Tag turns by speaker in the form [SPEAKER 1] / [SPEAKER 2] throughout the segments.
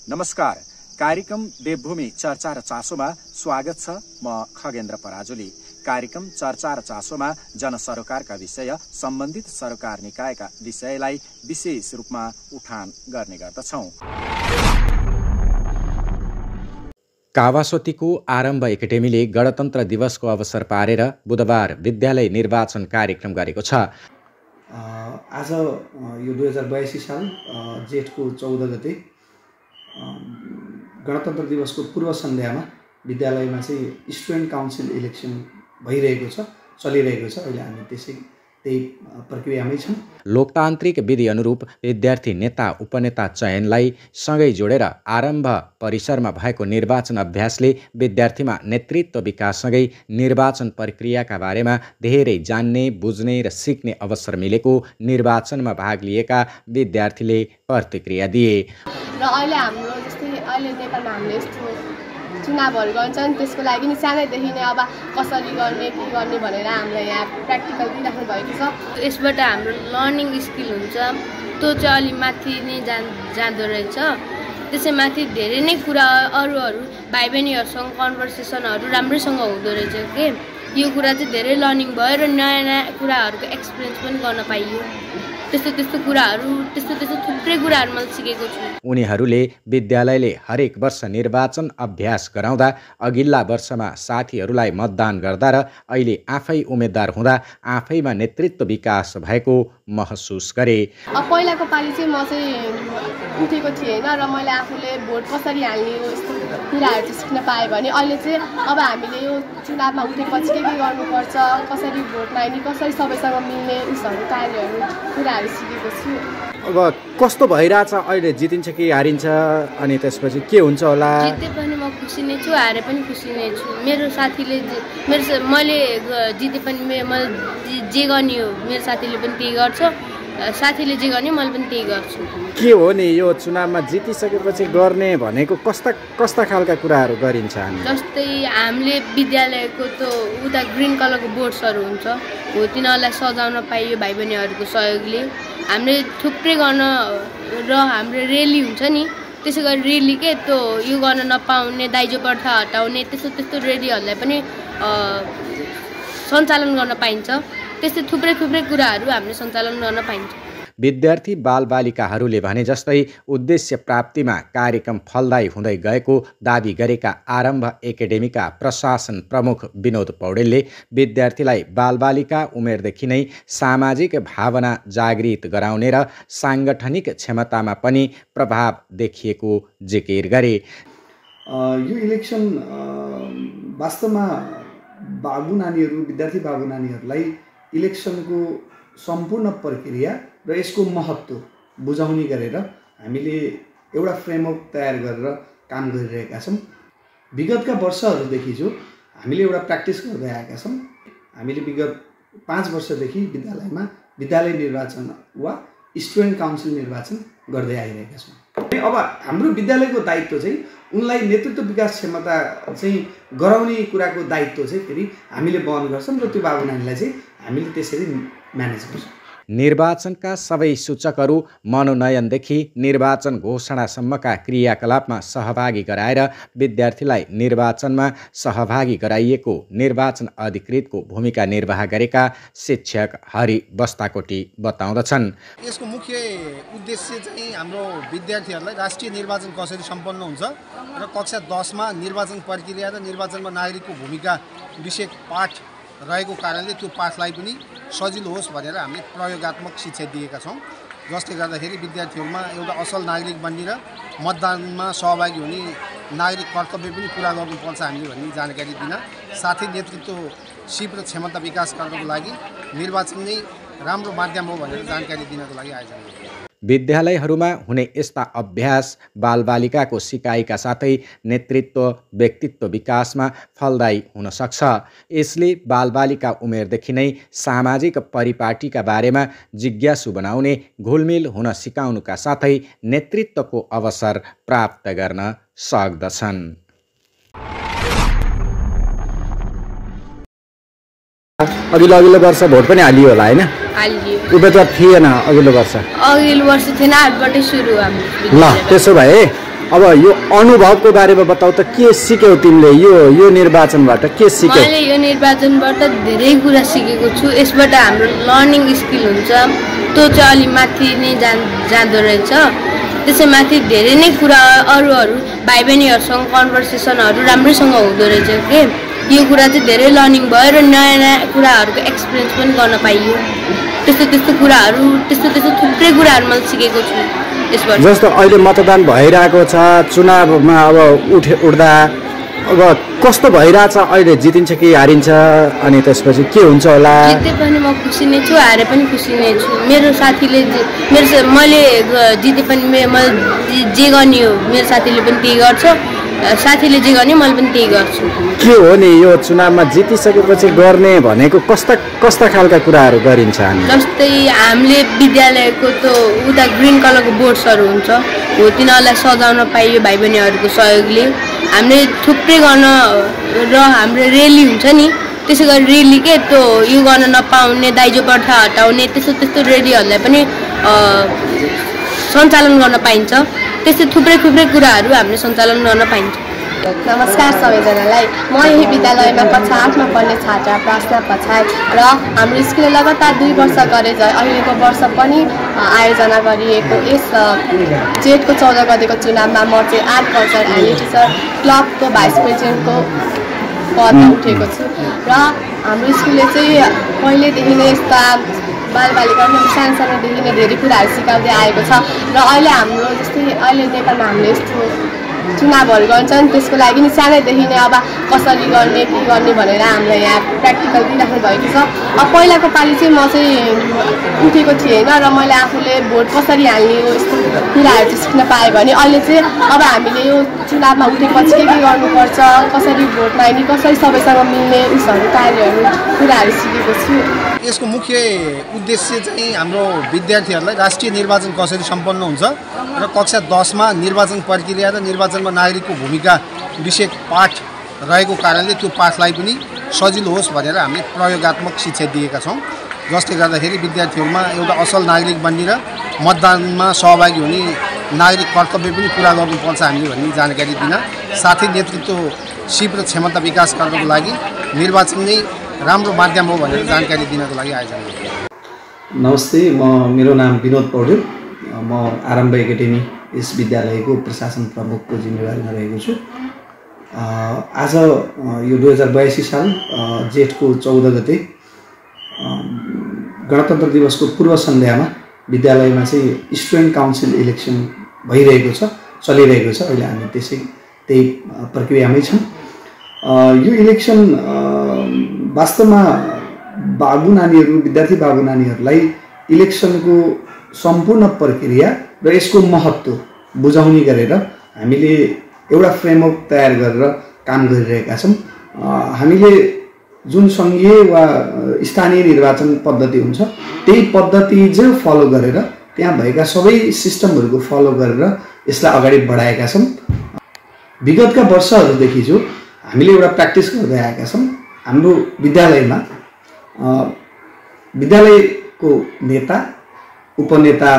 [SPEAKER 1] नमस्कार। कार्यक्रम देवभूमि चर्चा र चासोमा स्वागत छ। म खगेन्द्र पराजुली। कार्यक्रम चर्चा र चासोमा जनसरोकारका विषय, सम्बन्धित सरकार निकायका विषयलाई विशेष रूपमा उठान गर्ने गर्दछौं।
[SPEAKER 2] कावासोतीको आरम्भ एकाडेमीले गणतन्त्र दिवसको अवसर पारेर बुधबार विद्यालय निर्वाचन कार्यक्रम गरेको छ।
[SPEAKER 3] आज यो 2082 साल जेठको 14 गते गणतन्त्र दिवसको पूर्व सन्ध्यामा विद्यालयमा चाहिँ स्टुडेन्ट काउन्सिल इलेक्सन भइरहेको छ, चलिरहेको छ। अहिले हामी त्यही प्रक्रियामै छौँ।
[SPEAKER 2] लोकतान्त्रिक विधि अनुरूप विद्यार्थी नेता उपनेता चयनलाई सँगै जोडेर आरम्भ परिसरमा भएको निर्वाचन अभ्यासले विद्यार्थीमा नेतृत्व विकाससँगै निर्वाचन प्रक्रियाका बारेमा धेरै जान्ने, बुझ्ने र सिक्ने अवसर मिलेको निर्वाचनमा भाग लिएका विद्यार्थीले प्रतिक्रिया दिए।
[SPEAKER 4] र अहिले हाम्रो जस्तै अहिले नेपालमा हामीले यस्तो चुनावहरू गर्छन्, त्यसको लागि नि सानैदेखि नै अब कसरी गर्ने के गर्ने भनेर हामीलाई यहाँ प्र्याक्टिकल दिइराख्नु भएको छ।
[SPEAKER 5] यसबाट हाम्रो लर्निङ स्किल हुन्छ, त्यो चाहिँ अलि माथि नै जाँदो रहेछ। त्यसै माथि धेरै नै कुरा अरू भाइ बहिनीहरूसँग कन्भर्सेसनहरू राम्रैसँग हुँदो रहेछ के। यो कुरा चाहिँ धेरै लर्निङ भयो र नयाँ नयाँ कुराहरूको एक्सपिरियन्स पनि गर्न पाइयो। त्यस्तो कुराहरू त्यस्तो थुप्रै कुराहरू मैले सिकेको छु।
[SPEAKER 2] उनीहरूले विद्यालयले हरेक वर्ष निर्वाचन अभ्यास गराउँदा अघिल्ला वर्षमा साथीहरूलाई मतदान गर्दा र अहिले आफै उम्मेदवार हुँदा आफैमा नेतृत्व विकास भएको महसुस गरे।
[SPEAKER 4] पहिलाको पालि चाहिँ म चाहिँ उठेको थिएन र मैले आफूले भोट कसरी हाल्ने यस्तो कुराहरू चाहिँ सिक्न पाएँ भने अहिले चाहिँ अब हामीले यो चुनावमा उठेपछि के गर्नुपर्छ, कसरी भोट हाल्ने, कसरी सबैसँग मिल्ने उसहरू कार्यहरू कुराहरू सिकेको छु।
[SPEAKER 6] अब कस्तो भइरहेछ अहिले, जितिन्छ कि हारिन्छ, अनि त्यसपछि के हुन्छ होला?
[SPEAKER 5] जिते पनि म खुसी नै छु, हारे पनि खुसी नै छु। मेरो साथीले मैले जिते पनि मैले जे गर्ने हो मेरो साथीले पनि त्यही गर्छ, साथीले जे गर्ने मैले पनि त्यही गर्छु।
[SPEAKER 6] के हो नि यो चुनावमा जितिसकेपछि गर्ने भनेको कस्ता खालका कुराहरू गरिन्छ?
[SPEAKER 5] जस्तै हामीले विद्यालयको त उता ग्रिन कलरको बोर्ड्सहरू हुन्छ, हो तिनीहरूलाई सजाउन पाइयो भाइ बहिनीहरूको सहयोगले। हामीले थुप्रै गर्न र हाम्रो रेली हुन्छ नि, त्यसै गरी रेली के त्यो यो गर्न नपाउने, दाइजो प्रथा हटाउने त्यस्तो रेलीहरूलाई पनि सञ्चालन गर्न पाइन्छ। त्यस्तै थुप्रै कुराहरू हामीले सञ्चालन गर्न पाइन्छ।
[SPEAKER 2] विद्यार्थी बालबालिकाहरूले भने जस्तै उद्देश्य प्राप्तिमा कार्यक्रम फलदायी हुँदै गएको दाबी गरेका आरम्भ एकाडेमीका प्रशासन प्रमुख विनोद पौडेलले विद्यार्थीलाई बालबालिका उमेरदेखि नै सामाजिक भावना जागृत गराउने र साङ्गठनिक क्षमतामा पनि प्रभाव देखिएको जिकिर गरे।
[SPEAKER 3] यो इलेक्सन वास्तवमा विद्यार्थी बाबु नानीहरूलाई इलेक्सनको सम्पूर्ण प्रक्रिया र यसको महत्त्व बुझाउने गरेर हामीले एउटा फ्रेमवर्क तयार गरेर काम गरिरहेका छौँ। विगतका वर्षहरूदेखि जो हामीले एउटा प्र्याक्टिस गर्दै आएका छौँ। हामीले विगत 5 वर्षदेखि विद्यालयमा विद्यालय निर्वाचन वा स्टुडेन्ट काउन्सिल निर्वाचन गर्दै आइरहेका छौँ। अब हाम्रो विद्यालयको दायित्व चाहिँ उनलाई नेतृत्व विकास क्षमता चाहिँ गराउने कुराको दायित्व चाहिँ फेरि हामीले वहन गर्छौँ र त्यो बाबु नानीलाई चाहिँ हामीले त्यसरी म्यानेज गर्छौँ।
[SPEAKER 2] निर्वाचनका सबै सूचकहरू मनोनयनदेखि निर्वाचन घोषणासम्मका क्रियाकलापमा सहभागी गराएर विद्यार्थीलाई निर्वाचनमा सहभागी गराइएको निर्वाचन अधिकृतको भूमिका निर्वाह गरेका शिक्षक हरि बस्ताकोटी बताउँदछन्।
[SPEAKER 7] यसको मुख्य उद्देश्य चाहिँ हाम्रो विद्यार्थीहरूलाई राष्ट्रिय निर्वाचन कसरी सम्पन्न हुन्छ र कक्षा 10 मा निर्वाचन प्रक्रिया र निर्वाचनमा नागरिकको भूमिका विषय पाठ रहेको कारणले त्यो पाठलाई पनि सजिलो होस् भनेर हामीले प्रयोगात्मक शिक्षा दिएका छौँ। जसले गर्दाखेरि विद्यार्थीहरूमा एउटा असल नागरिक बन्ने र मतदानमा सहभागी हुने नागरिक कर्तव्य पनि पुरा गर्नुपर्छ हामीले भन्ने जानकारी दिन, साथै नेतृत्वशिप र क्षमता विकास गर्नको लागि निर्वाचन नै राम्रो माध्यम हो भनेर जानकारी दिनको लागि आयोजना गरिएको।
[SPEAKER 2] विद्यालयहरूमा हुने यस्ता अभ्यास बालबालिकाको सिकाइका साथै नेतृत्व व्यक्तित्व विकासमा फलदायी हुन सक्छ। यसले बालबालिका उमेरदेखि नै सामाजिक परिपाटीका बारेमा जिज्ञासु बनाउने, घुलमिल हुन सिकाउनुका साथै नेतृत्वको अवसर प्राप्त गर्न सक्दछन्।
[SPEAKER 6] अघिल्लो वर्ष भोट पनि हालियो होला हैन?
[SPEAKER 5] हालियो।
[SPEAKER 6] उम्मेदवार थिएन अघिल्लो वर्ष?
[SPEAKER 5] अघिल्लो वर्ष थिएन, हाटबाटै सुरु हाम्रो।
[SPEAKER 6] ल त्यसो भए अब यो अनुभवको बारेमा बताऊ त, के सिक्यौ तिमीले यो निर्वाचनबाट? के सिक्यौ?
[SPEAKER 5] मैले यो निर्वाचनबाट धेरै कुरा सिकेको छु। यसबाट हाम्रो लर्निङ स्किल हुन्छ, त्यो चाहिँ अलि माथि नै जाँदो रहेछ। त्यसैमाथि धेरै नै कुरा अरू भाइ बहिनीहरूसँग कन्भर्सेसनहरू राम्रैसँग हुँदो रहेछ के। यो कुरा चाहिँ धेरै लर्निङ भयो र नयाँ नयाँ कुराहरूको एक्सपिरियन्स पनि गर्न पाइयो। त्यस्तो कुराहरू त्यस्तो थुप्रै कुराहरू मैले सिकेको छु यसबाट।
[SPEAKER 6] जस्तो अहिले मतदान भइरहेको छ, चुनावमा अब उठ्दा अब कस्तो भइरहेछ? अहिले जितिन्छ कि हारिन्छ, अनि त्यसपछि के हुन्छ होला?
[SPEAKER 5] जिते पनि म खुसी नै छु, हारे पनि खुसी नै छु। मेरो साथीले मैले जिते पनि मैले जे गर्ने हो मेरो साथीले पनि त्यही गर्छ, साथीले जे गर्ने मैले पनि त्यही गर्छु।
[SPEAKER 6] के हो नि यो चुनावमा जितिसकेपछि गर्ने भनेको कस्ता खालका कुराहरू गरिन्छ? हामी
[SPEAKER 5] जस्तै हामीले विद्यालयको त्यो उता ग्रिन कलरको बोर्ड्सहरू हुन्छ, हो तिनीहरूलाई सजाउन पाइयो भाइ बहिनीहरूको सहयोगले। हामीले थुप्रै गर्न र हाम्रो रेली हुन्छ नि, त्यसै गरी रेली के त्यो यो गर्न नपाउने, दाइजो प्रथा हटाउने त्यस्तो रेलीहरूलाई पनि सञ्चालन गर्न पाइन्छ। त्यस्तै थुप्रै कुराहरू हामीले सञ्चालन गर्न पाइन्छ।
[SPEAKER 4] नमस्कार सबैजनालाई। म यही विद्यालयमा कक्षा 8मा पढ्ने छात्रा प्रार्थना पछाड र हाम्रो स्कुलले लगातार 2 वर्ष गरे अहिलेको वर्ष पनि आयोजना गरिएको यस जेठको 14 गतेको चुनावमा म चाहिँ आर्ट कल्चर एन्ड लिटरेचर क्लबको भाइस प्रेसिडेन्टको पदमा उठेको छु र हाम्रो स्कुलले चाहिँ पहिलेदेखि नै यस्ता बालबालिकाहरू सानोदेखि नै धेरै कुराहरू सिकाउँदै आएको छ र अहिले हाम्रो जस्तै अहिले नेपालमा हामीले यस्तो चुनावहरू गर्छन्, त्यसको लागि नि सानैदेखि नै अब कसरी गर्ने के गर्ने भनेर हामीलाई यहाँ प्र्याक्टिकल दिइराख्नु भएको छ। अब पहिलाको पालि चाहिँ म चाहिँ उठेको थिएँ होइन र मैले आफूले भोट कसरी हाल्ने हो यस्तो कुराहरू चाहिँ सिक्न पाएँ भने अहिले चाहिँ अब हामीले यो चुनावमा उठेपछि के गर्नुपर्छ, कसरी भोट माग्ने, कसरी सबैसँग मिल्ने उसहरू कार्यहरू कुराहरू सिकेको छु।
[SPEAKER 7] यसको मुख्य उद्देश्य चाहिँ हाम्रो विद्यार्थीहरूलाई राष्ट्रिय निर्वाचन कसरी सम्पन्न हुन्छ र कक्षा 10मा निर्वाचन प्रक्रिया र निर्वाचनमा नागरिकको भूमिका विषयक पाठ रहेको कारणले त्यो पाठलाई पनि सजिलो होस् भनेर हामीले प्रयोगात्मक शिक्षा दिएका छौँ, जसले गर्दाखेरि विद्यार्थीहरूमा एउटा असल नागरिक बन्ने र मतदानमा सहभागी हुने नागरिक कर्तव्य पनि पुरा गर्नुपर्छ हामीले भन्ने जानकारी दिन, साथै नेतृत्वशील र क्षमता विकास गर्नको लागि निर्वाचन नै राम्रो माध्यम हो भनेर जानकारी दिनको लागि आयोजना गरिएको।
[SPEAKER 3] नमस्ते, मेरो नाम विनोद पौडेल। म आरम्भ एकाडेमी यस विद्यालयको प्रशासन प्रमुखको जिम्मेवारीमा रहेको छु। आज यो 2082 साल जेठको 14 गते गणतन्त्र दिवसको पूर्व सन्ध्यामा विद्यालयमा चाहिँ स्टुडेन्ट काउन्सिल इलेक्सन भइरहेको छ, चलिरहेको छ। अहिले हामी त्यही प्रक्रियामै छौँ। यो इलेक्सन वास्तवमा विद्यार्थी बाबु नानीहरूलाई इलेक्सनको सम्पूर्ण प्रक्रिया र यसको महत्त्व बुझाउने गरेर हामीले एउटा फ्रेमवर्क तयार गरेर काम गरिरहेका छौँ। हामीले जुन सङ्घीय वा स्थानीय निर्वाचन पद्धति हुन्छ त्यही पद्धति चाहिँ फलो गरेर त्यहाँ भएका सबै सिस्टमहरूको फलो गरेर यसलाई अगाडि बढाएका छौँ। विगतका वर्षहरूदेखि जो हामीले एउटा प्र्याक्टिस गर्दै आएका छौँ। हाम्रो विद्यालयमा विद्यालयको नेता, उपनेता,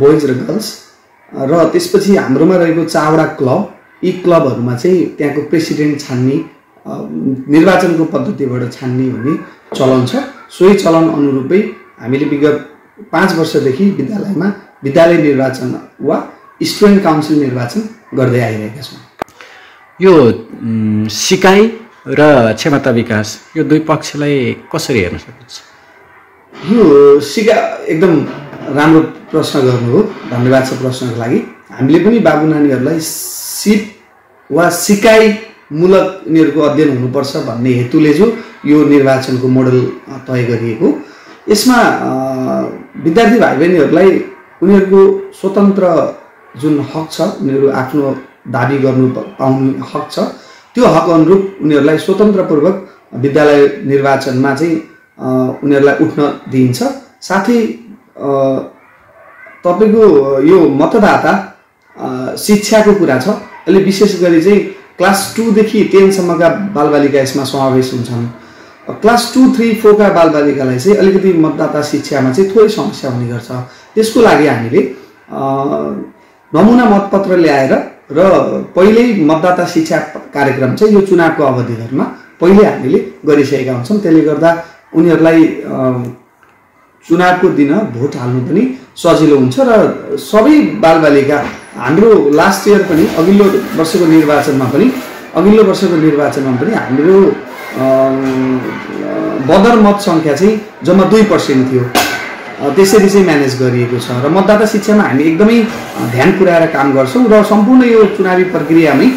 [SPEAKER 3] बोइज र गर्ल्स र त्यसपछि हाम्रोमा रहेको 4वटा क्लब, यी क्लबहरूमा चाहिँ त्यहाँको प्रेसिडेन्ट छान्ने, निर्वाचनको पद्धतिबाट छान्ने भन्ने चलन छ। सोही चलन अनुरूपै हामीले विगत 5 वर्षदेखि विद्यालयमा विद्यालय निर्वाचन वा स्टुडेन्ट काउन्सिल निर्वाचन गर्दै आइरहेका छौँ।
[SPEAKER 2] यो सिकाइ र क्षमता विकास यो दुई पक्षलाई कसरी हेर्न सकिन्छ?
[SPEAKER 3] यो एकदम राम्रो प्रश्न गर्नु हो, धन्यवाद छ प्रश्नको लागि। हामीले पनि बाबु नानीहरूलाई सिप वा सिकाइमूलक उनीहरूको अध्ययन हुनुपर्छ भन्ने हेतुले जो यो निर्वाचनको मोडल तय गरिएको। यसमा विद्यार्थी भाइ बहिनीहरूलाई उनीहरूको स्वतन्त्र जुन हक छ, उनीहरू आफ्नो दाबी गर्नु पाउने हक छ, त्यो हक अनुरूप उनीहरूलाई स्वतन्त्रपूर्वक विद्यालय निर्वाचनमा चाहिँ उनीहरूलाई उठ्न दिइन्छ। साथै तपाईँको यो मतदाता शिक्षाको कुरा छ। अहिले विशेष गरी चाहिँ क्लास 2 देखि 10 सम्मका बालबालिका यसमा समावेश हुन्छन्। क्लास 2, 3, 4 का बालबालिकालाई चाहिँ अलिकति मतदाता शिक्षामा चाहिँ थोरै समस्या हुने गर्छ। त्यसको लागि हामीले नमुना मतपत्र ल्याएर र पहिल्यै मतदाता शिक्षा कार्यक्रम चाहिँ यो चुनावको अवधिहरूमा पहिले हामीले गरिसकेका हुन्छौँ। त्यसले गर्दा उनीहरूलाई चुनावको दिन भोट हाल्नु पनि सजिलो हुन्छ र सबै बालबालिका हाम्रो लास्ट इयर पनि अघिल्लो वर्षको निर्वाचनमा पनि हाम्रो बदर मत सङ्ख्या चाहिँ जम्मा 2% थियो। त्यसरी चाहिँ म्यानेज गरिएको छ र मतदाता शिक्षामा हामी एकदमै ध्यान पुर्याएर काम गर्छौँ र सम्पूर्ण यो चुनावी प्रक्रियामै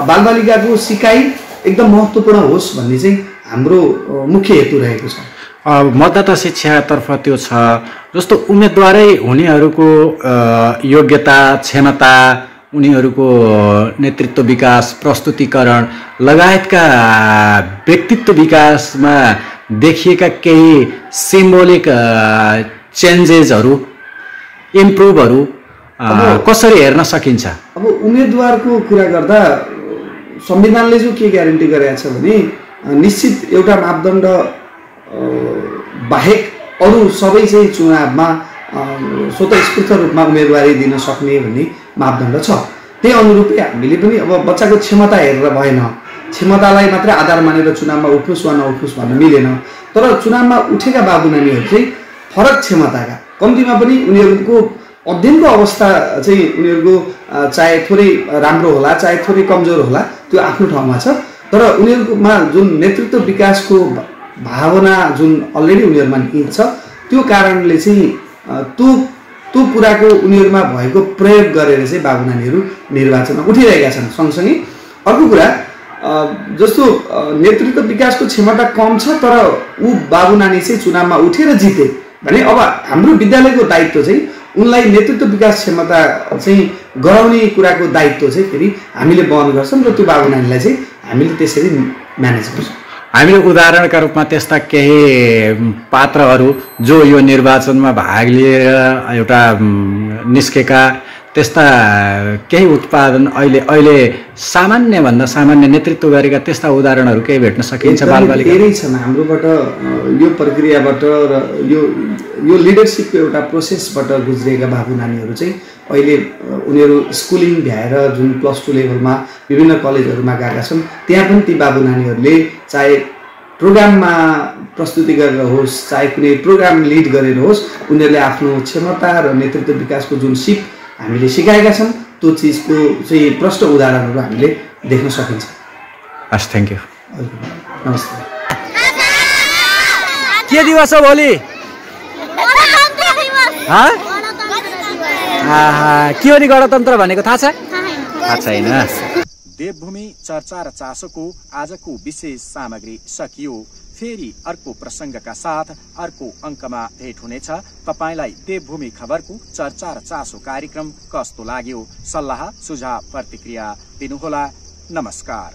[SPEAKER 3] बालबालिकाको सिकाइ एकदम महत्त्वपूर्ण होस् भन्ने चाहिँ हाम्रो मुख्य हेतु रहेको छ।
[SPEAKER 2] मतदाता शिक्षातर्फ त्यो छ जस्तो उम्मेदवारै हुनेहरूको योग्यता क्षमता उनीहरूको नेतृत्व विकास प्रस्तुतिकरण लगायतका व्यक्तित्व विकासमा देखिएका केही सिम्बोलिक चेन्जेसहरू इम्प्रुभहरू कसरी हेर्न सकिन्छ?
[SPEAKER 3] अब उम्मेदवारको कुरा गर्दा संविधानले जो के ग्यारेन्टी गरेको छ भने निश्चित एउटा मापदण्ड बाहेक अरू सबै चाहिँ चुनावमा स्वतःस्फूर्त रूपमा उम्मेदवारी दिन सक्ने भन्ने मापदण्ड छ। त्यही अनुरूपै हामीले पनि अब बच्चाको क्षमता हेरेर भएन, क्षमतालाई मात्रै आधार मानेर चुनावमा उठ्नुहोस् वा नउठ्नुहोस् भन्न मिलेन। तर चुनावमा उठेका बाबु नानीहरू चाहिँ फरक क्षमताका, कम्तीमा पनि उनीहरूको अध्ययनको अवस्था चाहिँ उनीहरूको चाहे थोरै राम्रो होला चाहे थोरै कमजोर होला त्यो आफ्नो ठाउँमा छ। तर उनीहरूकोमा जुन नेतृत्व विकासको भावना जुन अलरेडी उनीहरूमा निहित छ त्यो कारणले चाहिँ त्यो कुराको उनीहरूमा भएको प्रयोग गरेर चाहिँ बाबु नानीहरू निर्वाचनमा उठिरहेका छन्। सँगसँगै अर्को कुरा जस्तो नेतृत्व विकासको क्षमता कम छ तर ऊ बाबु नानी चाहिँ चुनावमा उठेर जिते भने अब हाम्रो विद्यालयको दायित्व चाहिँ उनलाई नेतृत्व विकास क्षमता चाहिँ गराउने कुराको दायित्व चाहिँ फेरि हामीले वहन गर्छौँ र त्यो बाबु नानीलाई चाहिँ हामीले त्यसरी म्यानेज गर्छौँ।
[SPEAKER 2] हामीले उदाहरणका रूपमा त्यस्ता केही पात्रहरू जो यो निर्वाचनमा भाग लिएर एउटा निस्केका त्यस्ता केही उत्पादन अहिले सामान्यभन्दा सामान्य नेतृत्व गरेका त्यस्ता उदाहरणहरू केही भेट्न सकिन्छ? बालबालिका
[SPEAKER 3] धेरै छन् हाम्रोबाट यो प्रक्रियाबाट र यो लिडरसिपको एउटा प्रोसेसबाट गुज्रिएका बाबु नानीहरू चाहिँ अहिले उनीहरू स्कुलिङ भ्याएर जुन +2 लेभलमा विभिन्न कलेजहरूमा गएका छन्। त्यहाँ पनि ती बाबु नानीहरूले चाहे प्रोग्राममा प्रस्तुति गरेर होस् चाहे कुनै प्रोग्राम लिड गरेर होस् उनीहरूले आफ्नो क्षमता र नेतृत्व विकासको जुन सिप हामीले सिकाएका छन् त्यो चिजको चाहिँ प्रष्ट उदाहरणहरू हामीले देख्न सकिन्छ।
[SPEAKER 2] हस्, थ्याङ्क यू।
[SPEAKER 3] नमस्ते।
[SPEAKER 2] के दिवस हो भोलि? के हो नि गणतन्त्र भनेको थाहा छ? थाहा छैन।
[SPEAKER 1] देवभूमि चर्चा र चासोको आजको विशेष सामग्री सकियो। फेरि अर्को प्रसङ्गका साथ अर्को अङ्कमा भेट हुनेछ। तपाईलाई देवभूमि खबरको चर्चा र चासो कार्यक्रम कस्तो लाग्यो? सल्लाह सुझाव प्रतिक्रिया दिनुहोला। नमस्कार।